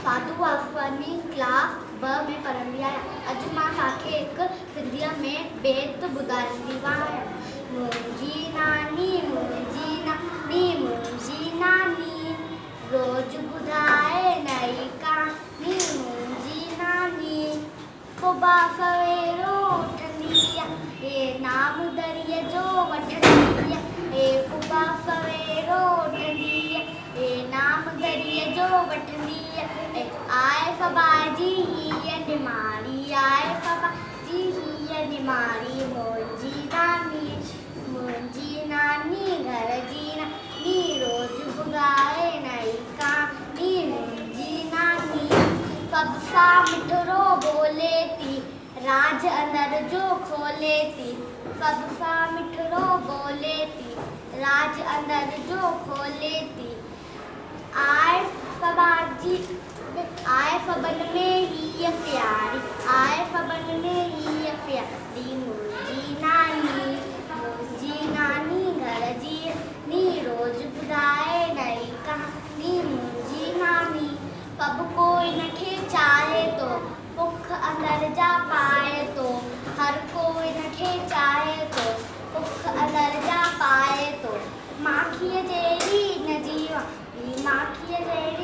ساڌو Vaswani class ٻه ۾ پڙهندي آهيان. اڄ مان توهان کي هڪ سنڌيء ۾ بيت ٻڌائيندي آهيان. منهنجي ناني منهنجي ناني منهنجي ناني روز ٻڌائي نئين ڪهاڻي منهنجي ناني صبح سويرو اٿندي آ اي نام دريء جو وٺندي آ اي صبح سويرو اٿندي آ اي نام دريء جو وٺندي آ اي آء صبا جي هيء نماڻي آء صبا جي هيء نماڻي منهنجي ناني منهنجي ناني گهر جي ناني روز ٻڌائي نئين ڪهاڻي منهنجي ناني سڀ سان مٺڙو ٻولي ٿي راز اندر جو کولي ٿي سڀ سان مٺڙو ٻولي ٿي راز اندر جو کولي ٿي آء سڀاجي آء سڀن ۾ هيء پياري آء سڀن ۾ هيء پياري منهنجي ناني منهنجي ناني گهر جي ني روز ٻڌائي نئين ڪهاڻي منهنجي ناني سڀ ڪو ان کي چاهي ٿو پک اندر جا پائي ٿو هر ڪو ان کي چاهي ٿو پک اندر جا پائي ٿو ماکيء جهڙي ان جي واڻي ماکيء جهڙي.